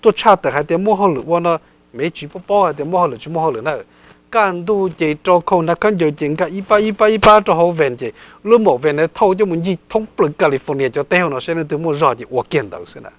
Tuaj tshaj tawm hais tias muaj hauj lwm ua no, mev tsis paub paub hais tias muaj hauj lwm tsis muaj hauj lwm na. Kaj ntug ces rau khau hnav khaub ncaws ces nkag ib pab ib pab ib pab rau hauv van ces lub mom van na thauj coj mus ncig thoob plaws California cov teb hauv no saib leej twg muaj zog ces ua kiag ntawd xwb na.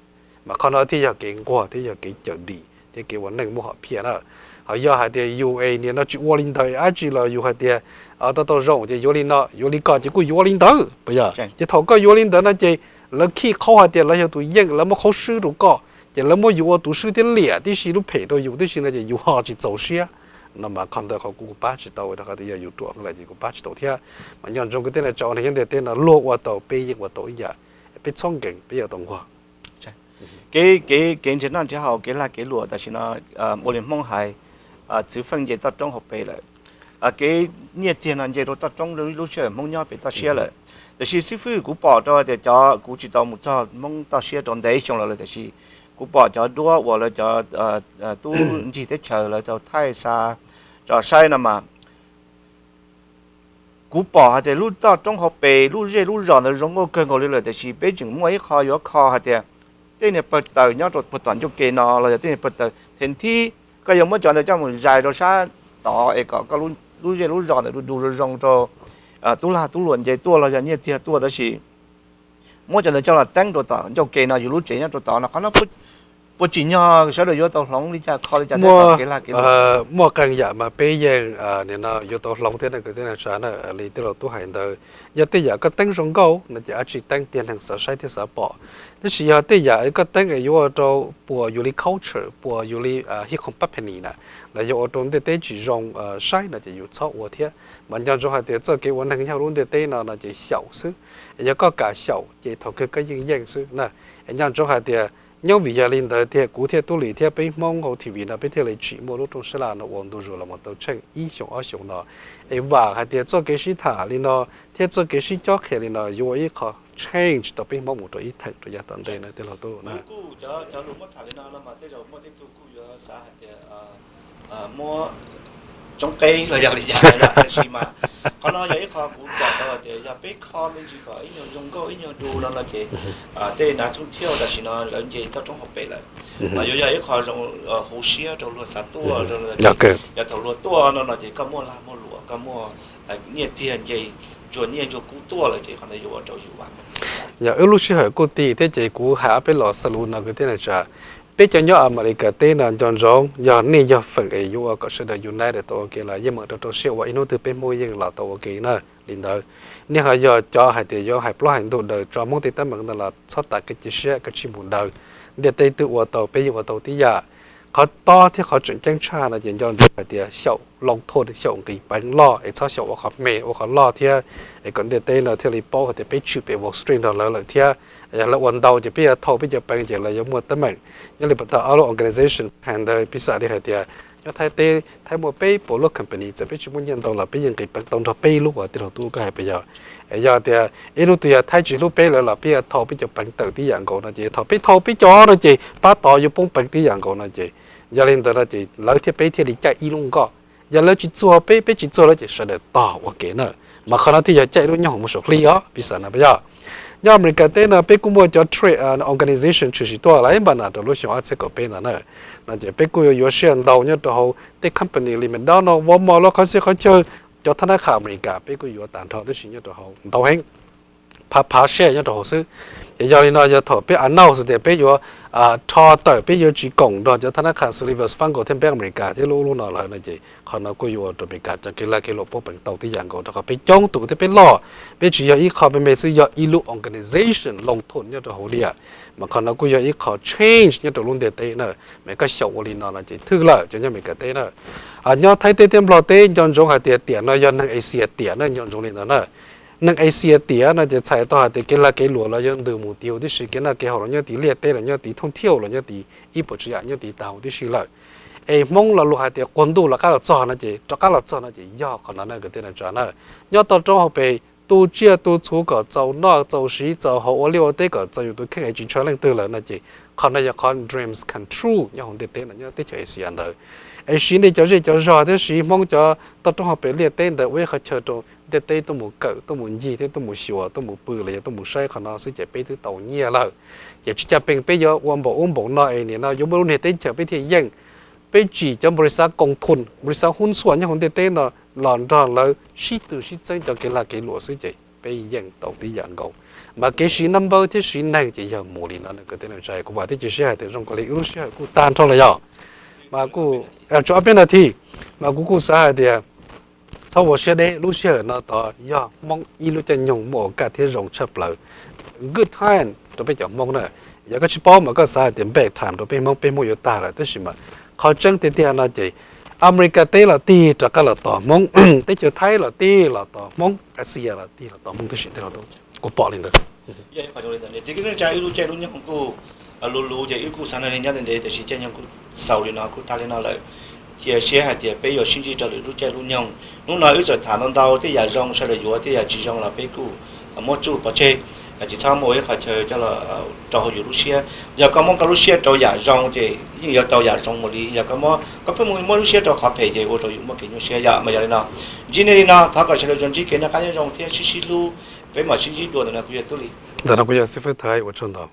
Mas qhov no thiaj yog kev nquag thiab yog kev cawm dim thiab kev ua neej muaj hom phiaj na. Ho yog hais tias yus es nim no tsis ua li ntawd dab tsi los yus hais tias tau tau zoo ces yuav li no yuav li ko ces kuj yuav li ntawd puas yog? Ces thaum koj yuav li ntawd no ces lawv khij qhaub hais tias lawv yog tus yeej, lawv muab qhaub swb rau koj, ces lawv muab yus ua tus swb thiab liam tib si lub phem rau yus tib si no ces yus ho tsis txaus siab. No mas qhov ntawd qhov kuv pab tsis tau, rau qhov tias yog yus ruam lawm ces kuv pab tsis tau thiab. Mas nco ntsoov kwv tij neej tsa, ua neeg nyob ntiaj teb no luag ua tau peb yeej ua tau ib yam, peb txhob nkees peb yuav tau nquag. Kev, kev, kev nrhiav noj nrhiav haus, kev lag kev luam tam sim no ua li Hmoob hais, txwv feej nce toj roob hauv pes lawm. Kev nyiaj txiag no nce rau toj roob lub sij hawm Hmoob nyob pem toj siab lawm. Tiam sis xib fwb, kuv pom rau tias cov, kuv tsis tau mus txog Hmoob toj siab rau ntev xyoo los lawm, tiam sis kuv pom cov duab uas lawv cov tub ncig teb chaws lawv tau thaij xa tso saib no mas kuv pom hais tias lub toj roob hauv pes lub zej lub zos ntawd zoo nkauj kawg nkaus li lawm, tiam sis peb tseem muaj ib qho yuav kho hais tias tej niag pawg taws nyob rau puag tom ncauj ke no los yog tej niag pawg taws thev nthib, koj yuav muab cov ntawd coj mus zais rau sab tod es kom koj lub zej lub zos ntawd du du zoo zoo rau tub lag tub luam nce tuaj los yog nyiaj txiag tuaj, tab sis muab cov ntawd coj los teeb rau tom ncauj ke no, yus lub tsev nyob rau tod no, qhov no puas tsim nyog sawv daws yuav tau hloov li cas, kho li cas thiab? Muaj qee yam mas peb yeej nim no yuav tau hloov thiab na kwv tij neej tsa na. Li tij laug tub hais ntawd, yog tej yam koj teeb zoo nkauj no ces dab tsi teeb tiag neeg xav saib thiab xav pom. Tab sis yog tej yam koj teeb es yuav ua rau puas yus li culture, puas yus li hib qhoom pab phe nis na, los yog ua rau ntiaj teb tsis zoo saib no ces yus txhob ua thiab. Mas nco ntsoov hais tias txoj kev ua neeg nyob hauv lub ntiaj teb no no ces xyaum xwb. Yog koj kam xyaum ces thaum kawg koj yeej yeej xwb na. Es nco ntsoov hais tias nyob vim yog li ntawd tiag kuv thiab Tub Lis thiab peb Hmoob hauv T V no peb thiaj li tsim muaj lub rooj sab laj no ua ntu zus los mus tau tsheej ib xyoos ob xyoos no. Es vam hais tias txoj kev sib tham li no thiab txoj kev sib cob qhia li no yuav ua ib qho change tau peb Hmoob mus rau ib theem rau yav tom ntej na tij laug tub na. Cov, cov lus muab tham li no no mas tej zaum muaj tej tug kuj yuav xav hais tias muab tsoob qeb los yog li cas, tab sis mas qhov no yog ib qho kuv pom tau tias yog peb kho me ntsis kom ib nyuag zoo nkauj ib nyuag du no no ces tej nav thoob thiauj tam sim no lawv nce toj roob hauv pes lawm, mas yuav yog ib qho zoo huv siab rau luag xav tuaj, yog thaum luag tuaj no no ces koj muaj lag muaj luam, koj muaj nyiaj txiag nce, ntsuag nyiaj ntsuag kub tuaj lawm ces qhov ntawd yuav ua rau yus vam meej. Yog wb lub sij hawm kuj ti thiab ces kuv hais ob peb los xaus lus no kwv tij neej tsa. Peb cov nyob Amelikas teb no nco ntsoov, yog nej yog feem es yuav ua kom sawv daws united tau ua ke los yeej meem rau rau siab ua ib hnub twg peb Hmoob yeej los tau ua ke na. Li ntawd, nej ho yog cov hais tias yuav hais plaub hais ntug daws tso Hmoob tej teeb meem ntawd los txhob tas kev cia siab, kav tsij mus daws. Ntiaj teb twb ua tau, peb yeej ua tau tib yam. Qhov tob thiab qhov tseem ceeb tshaj no ces nco ntsoov hais tias xyaum loo thoj, xyaum nqis peev loj es txhob xyaum ua qhov me ua qhov loj thiab, es kom ntiaj teb no thiaj li paub hais tias peb tshwm pem Wall Street nrog lawv lawm thiab. Yog lawv ua ntau ces peb yuav thau peb cov peev ces lawv yuav muaj teeb meem. Nyob li puas tau ob lub organization hais ntawd piv xam li hais tias nyob Thaib teb, Thaib muaj peb puas lub company txawm peb tsis muaj nyiaj ntau los peb yeej nqis peev tau nrog peb lub uas tij laug tub koj hais puas yog? Yog tias ib hnub twg yog Thaib tsis hlub peb lawm los peb yuav thau peb cov peev tawm tib yam nkaus no ces thaum peb thau peb cov no ces pab tod yuav poob peev tib yam nkaus no ces, yog li ntawd no ces lawv thiab peb thiaj li caij ib lub nkoj. Yog lawv tsis txuag peb, peb tsis txuag lawv ces sawv daws tog ua ke na. Mas qhov no thiaj yog caij ib lub nyoob hoom mus saum hli os, piv xam no puas yog? Nyob Amelikas teb no peb kuj muaj cov trade organization tshwm sim tuaj lawm npaum no rau lub xyoo ob txhiab kaum peb ntawd na. No ces peb kuj yuav yuav siab ntau nyob rau hauv tej company li McDonald, Walmart los qhov xib qhov chaw, cov thab nab qha Amelikas peb kuj yuav tag nrho tib si nyob rau hauv ntau heev, phav phav share nyob rau hauv xwb. Ces yog li no yog thaum peb announce tias peb yuav rho tawm, peb yuav tsis koom nrog cov thab nab qha Sullivan Fundco thiab Bank America thiab lub ub lub no lawm no ces qhov no kuj yuav ua rau Amelikas cov kev lag kev luam poob peev tau tib yam nkaus rau qhov peb coob tus thiab peb loj, peb tsis yog ib qho me me xwb, yog ib lub organization loo thoj nyob rau hauv li. Mas qhov no kuj yog ib qho change nyob rau lub ntiaj teb na. Mas koj xyaum ua li no no ces thwj lawm cov nyob Amelikas teb na. Nyob Thaib teb thiab Nplog teb nco ntsoov hais tias tiam no yog neeg Asia tiam na, nco ntsoov li ntawd na. Neeg Asia tiam no ces txhais tau hais tias kev lag kev luam los yuav ntws mus tid huv tib si, kev noj kev haus los nyob tid, liaj teb los nyob tid, thoob thiauj los nyob tid, ib puas tsav yam nyob tid tag huv tib si lawm. Es Hmoob lo lus hais tias quag ntuj los qab los txog no ces rov qab los txog no ces yog qhov no na kwv tij neej tsa na. Nyob toj roob hauv pes tu tsiaj tu txhuv kom txaus noj txaus siv txaus haus ua liaj ua teb kom txaus yus tus kheej es tsis ntshaw leej twg lawm no ces qhov no yog qhov dreams come true nyob hauv ntiaj teb no nyob teb chaws Asia ntawd. Es siv nej cov zej cov zog thiab siv Hmoob cov toj roob hauv pes liaj teb ntawd ua ib qhov chaw rau ntiaj teb tuaj mus kawm, tuaj mus ncig thiab tuaj mus xyuas, tuaj mus pw los yog tuaj mus saib qhov no xwb ces peb twb tau nyiaj lawm. Ces tsis caj pees peb yuav ua npaum ub npaum no es nim no yuav muaj lub niag teb chaws peb thiaj yeej. Peb tsim cov npaus lis xav koos thum, npaus lis xav hub xuam nyob hauv ntiaj teb no los nrog lawv sib tw sib txeeb cov kev lag kev luam xwb ces peb yeej tau tib yam nkaus. Mas kev siv nab npawb thiab siv neeg ces yog mus li no na kwv tij neej tsa. Kuv vam thiab cia siab hais tias zoo kawg li, wb lub sij hawm kuj tag nrho lawm yog. Mas kuj tshuav ob peb nas this, mas kuv kuj xav hais tias txhob ua siab deb, lub sij hawm no tod yog Hmoob ib lub caij nyoog muaj ua kaj thiab zoo tshaj plaws. Good time rau peb cov Hmoob na. Yog koj tsis paub mas koj xav hais tias bad time rau peb Hmoob, peb Hmoob yuav tag lawm, tab sis mas qhov tseeb tiag tiag no ces Amelikas teb los tig rov qab los tos Hmoob, teb chaws Thaib los tig los tos Hmoob, Asia los tig los tos Hmoob tib si tej no, kuv pom li ntawd. Yog ib qho zoo li ntawd, niam txiv kwv tij neej tsa, wb lub caij lub nyoog kuj luv luv ces wb kuj xav nrog nej nyob ntev ntev, tiam sis caij nyoog kuj xaus li no kuj tag li no lawm. Cia siab hais tias peb yuav sib ntsib rau lwm lub caij lub nyoog. Hnub no wb txawm tham ntau ntau tej yam zoo sawv daws yuav, tej yam tsis zoo los peb kuj muab tsuj pov tseg, tsis txhob muaj ib qho chaw coj los rau hauv yus lub siab. Yog koj muab koj lub siab rau yam zoo ces yeej yuav tau yam zoo mus li. Yog koj muab, koj pheej mus muab lub siab rau qhov phem ces ua rau yus muaj kev nyuaj siab yom. Mas yog li no, ntsib nej li no, thov kom sawv daws tsuas ntsib kev noj qab nyob zoo thiab sib sib hlub. Peb mam sib ntsib dua ntawm no, kuv yog Tub Lis. Ntawm no kuv yog Xib Fwb Thawj, ua tsaug ntau.